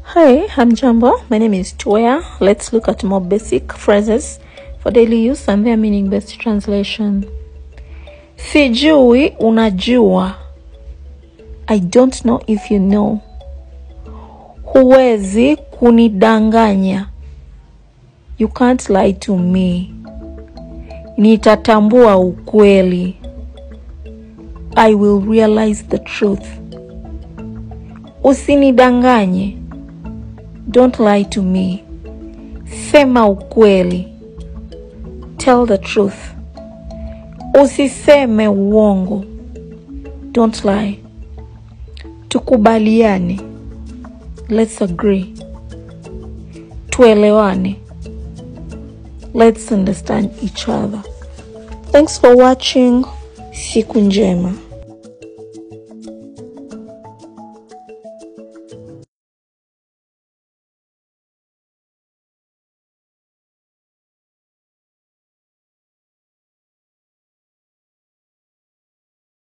Hi, hamjambo. My name is Toya. Let's look at more basic phrases for daily use and their meaning-based translation. Sijui unajua. I don't know if you know. Huwezi kunidanganya. You can't lie to me. Nitatambua ukweli. I will realize the truth. Usinidanganye. Don't lie to me. Sema ukweli. Tell the truth. Usiseme uongo. Don't lie. Tukubaliane. Let's agree. Tuelewane. Let's understand each other. Thanks for watching. Siku njema.